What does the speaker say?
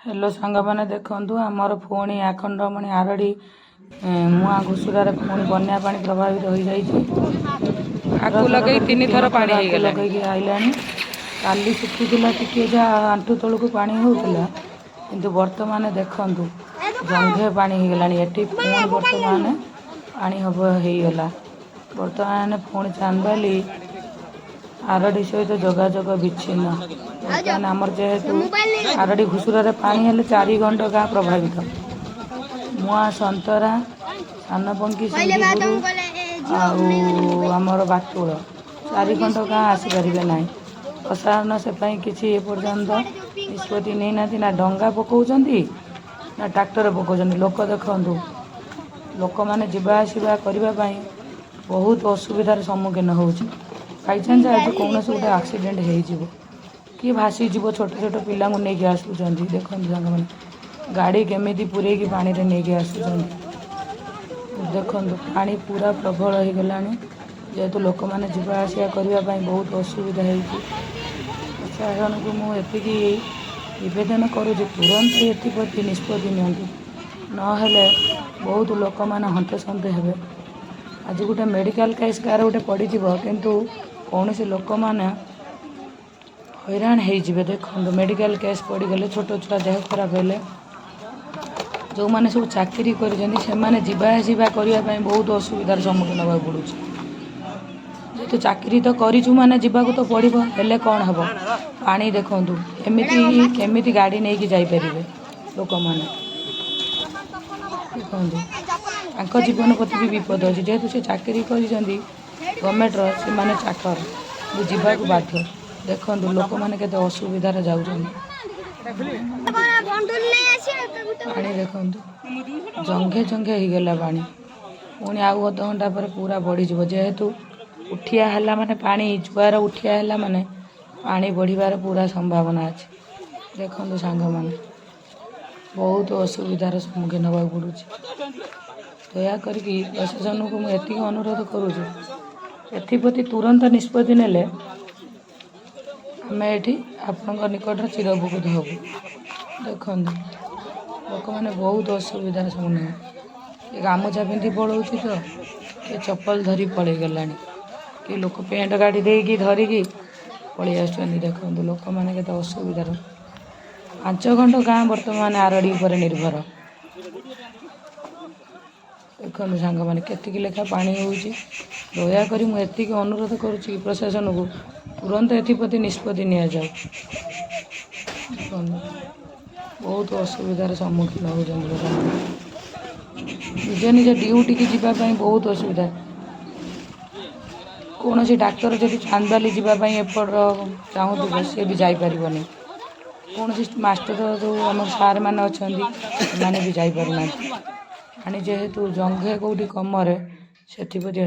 Hello ସାଙ୍ଗମାନେ, ଦେଖନ୍ତୁ, ଆମର ପୁଣି ଆଖଣ୍ଡମଣି ଆରଡ଼ି ମୁଆଁ ଘୁଷୁରାରେ ପୁଣି ବନ୍ୟା ପାଣି ପ୍ରଭାବିତ ହୋଇଯାଇଛି। ଆକୁ ଲଗେଇ ତିନି ଥର ପାଣି ଆକୁ ହେଇଗଲାଣି। ଲଗେଇକି ଆଇଲାଣି। କାଲି ଶୁଖିଥିଲା ଟିକେ, ଯାହା ଆଣ୍ଠୁ ତଳକୁ ପାଣି ହେଉଥିଲା। କିନ୍ତୁ ବର୍ତ୍ତମାନ ଦେଖନ୍ତୁ, ଜଙ୍ଘେ ପାଣି ହେଇଗଲାଣି ଏଠି। ପୁଣି ବର୍ତ୍ତମାନ ପାଣି ହବ ହେଇଗଲା। ବର୍ତ୍ତମାନ ପୁଣି ଚାନ୍ଦବାଲି ଆରଡ଼ି ସହିତ ଯୋଗାଯୋଗ ବିଚ୍ଛିନ୍ନ। ବର୍ତ୍ତମାନ ଆମର ଯେହେତୁ ଆରଡ଼ି ଘୁଷୁରାରେ ପାଣି ହେଲେ 4 ଖଣ୍ଡ ଗାଁ ପ୍ରଭାବିତ। ମୁଆଁ, ସନ୍ତରା, ସାନପଙ୍କି, ସିଙ୍ଗିପୁର ଆଉ ଆମର ବାଟୁଳ, 4 ଖଣ୍ଡ ଗାଁ ଆସିପାରିବେ ନାହିଁ। ପ୍ରଶାସନ ସେ ପାଇଁ କିଛି ଏପର୍ଯ୍ୟନ୍ତ ନିଷ୍ପତ୍ତି ନେଇନାହାନ୍ତି। ନା ଡଙ୍ଗା ପକାଉଛନ୍ତି, ନା ଟ୍ରାକ୍ଟର ପକାଉଛନ୍ତି। ଲୋକ ଦେଖନ୍ତୁ, ଲୋକମାନେ ଯିବା ଆସିବା କରିବା ପାଇଁ ବହୁତ ଅସୁବିଧାର ସମ୍ମୁଖୀନ ହେଉଛି। ବାଇଚାନ୍ସ ଆଜି କୌଣସି ଗୋଟେ ଆକ୍ସିଡେଣ୍ଟ ହେଇଯିବ କି ଭାସିଯିବ, ଛୋଟ ଛୋଟ ପିଲାଙ୍କୁ ନେଇକି ଆସୁଛନ୍ତି। ଦେଖନ୍ତୁ ସାଙ୍ଗମାନେ, ଗାଡ଼ି କେମିତି ପୂରେଇକି ପାଣିରେ ନେଇକି ଆସୁଛନ୍ତି। ଦେଖନ୍ତୁ, ପାଣି ପୁରା ପ୍ରବଳ ହେଇଗଲାଣି। ଯେହେତୁ ଲୋକମାନେ ଯିବା ଆସିବା କରିବା ପାଇଁ ବହୁତ ଅସୁବିଧା ହେଇଛି, ପ୍ରଶାସନକୁ ମୁଁ ଏତିକି ନିବେଦନ କରୁଛି, ତୁରନ୍ତ ଏଥିପ୍ରତି ନିଷ୍ପତ୍ତି ନିଅନ୍ତୁ, ନହେଲେ ବହୁତ ଲୋକମାନେ ହନ୍ତସନ୍ତ ହେବେ। ଆଜି ଗୋଟେ ମେଡ଼ିକାଲ କେସ୍ କାହାର ଗୋଟେ ପଡ଼ିଯିବ, କିନ୍ତୁ କୌଣସି ଲୋକମାନେ ହଇରାଣ ହେଇଯିବେ। ଦେଖନ୍ତୁ, ମେଡ଼ିକାଲ କେସ୍ ପଡ଼ିଗଲେ, ଛୋଟ ଛୁଆ ଦେହ ଖରାପ ହେଲେ, ଯେଉଁମାନେ ସବୁ ଚାକିରି କରିଛନ୍ତି, ସେମାନେ ଯିବା ଆସିବା କରିବା ପାଇଁ ବହୁତ ଅସୁବିଧାର ସମ୍ମୁଖୀନ ହେବାକୁ ପଡ଼ୁଛି। ଯେହେତୁ ଚାକିରି ତ କରିଛୁ ମାନେ ଯିବାକୁ ତ ପଡ଼ିବ, ହେଲେ କ'ଣ ହେବ? ପାଣି ଦେଖନ୍ତୁ, ଏମିତି କେମିତି ଗାଡ଼ି ନେଇକି ଯାଇପାରିବେ ଲୋକମାନେ? ଦେଖନ୍ତୁ, ତାଙ୍କ ଜୀବନ ପ୍ରତି ବି ବିପଦ ଅଛି। ଯେହେତୁ ସେ ଚାକିରି କରିଛନ୍ତି ଗଭର୍ଣ୍ଣମେଣ୍ଟର, ସେମାନେ ଚାକର, କିନ୍ତୁ ଯିବାକୁ ବାଧ୍ୟ। ଦେଖନ୍ତୁ, ଲୋକମାନେ କେତେ ଅସୁବିଧାରେ ଯାଉଛନ୍ତି। ପାଣି ଦେଖନ୍ତୁ, ଜଙ୍ଘେ ଜଙ୍ଘେ ହେଇଗଲା ପାଣି। ପୁଣି ଆଉ ଅଧଘଣ୍ଟା ପରେ ପୁରା ବଢ଼ିଯିବ। ଯେହେତୁ ଉଠିଆ ହେଲା ମାନେ ପାଣି, ଜୁଆର ଉଠିଆ ହେଲା ମାନେ ପାଣି ବଢ଼ିବାର ପୁରା ସମ୍ଭାବନା ଅଛି। ଦେଖନ୍ତୁ ସାଙ୍ଗମାନେ, ବହୁତ ଅସୁବିଧାର ସମ୍ମୁଖୀନ ହେବାକୁ ପଡ଼ୁଛି। ଦୟା କରିକି ପ୍ରଶାସନକୁ ମୁଁ ଏତିକି ଅନୁରୋଧ କରୁଛି, ଏଥିପ୍ରତି ତୁରନ୍ତ ନିଷ୍ପତ୍ତି ନେଲେ ଆମେ ଏଠି ଆପଣଙ୍କ ନିକଟରେ ଚିରଉପକୃତ ହେବୁ। ଦେଖନ୍ତୁ, ଲୋକମାନେ ବହୁତ ଅସୁବିଧାର ସମ୍ମୁଖୀନ। କିଏ ଗାମୁଛା ପିନ୍ଧି ପଳାଉଛି ତ କିଏ ଚପଲ ଧରି ପଳେଇଗଲାଣି, କି ଲୋକ ପ୍ୟାଣ୍ଟ କାଢ଼ି ଦେଇକି ଧରିକି ପଳେଇ ଆସୁଛନ୍ତି। ଦେଖନ୍ତୁ, ଲୋକମାନେ କେତେ ଅସୁବିଧାର। 5 ଖଣ୍ଡ ଗାଁ ବର୍ତ୍ତମାନ ଆରଡ଼ି ଉପରେ ନିର୍ଭର। ଦେଖନ୍ତୁ ସାଙ୍ଗମାନେ, କେତିକି ଲେଖା ପାଣି ହେଉଛି। ଦୟାକରି ମୁଁ ଏତିକି ଅନୁରୋଧ କରୁଛି କି ପ୍ରଶାସନକୁ ତୁରନ୍ତ ଏଥିପ୍ରତି ନିଷ୍ପତ୍ତି ନିଆଯାଉ। ଦେଖନ୍ତୁ, ବହୁତ ଅସୁବିଧାର ସମ୍ମୁଖୀନ ହେଉଛନ୍ତି ଲୋକମାନେ। ନିଜ ନିଜ ଡ୍ୟୁଟିକି ଯିବା ପାଇଁ ବହୁତ ଅସୁବିଧା। କୌଣସି ଡାକ୍ତର ଯଦି ଚାନ୍ଦବାଲି ଯିବା ପାଇଁ ଏପଟର ଚାହୁଁଥିବ, ସେ ବି ଯାଇପାରିବନି। କୌଣସି ମାଷ୍ଟର, ଯେଉଁ ଆମର ସାର୍ ମାନେ ଅଛନ୍ତି, ସେମାନେ ବି ଯାଇପାରୁନାହାନ୍ତି। ପାଣି ଯେହେତୁ ଜଙ୍ଘେ, କେଉଁଠି କମରେ, ସେଥିପ୍ରତି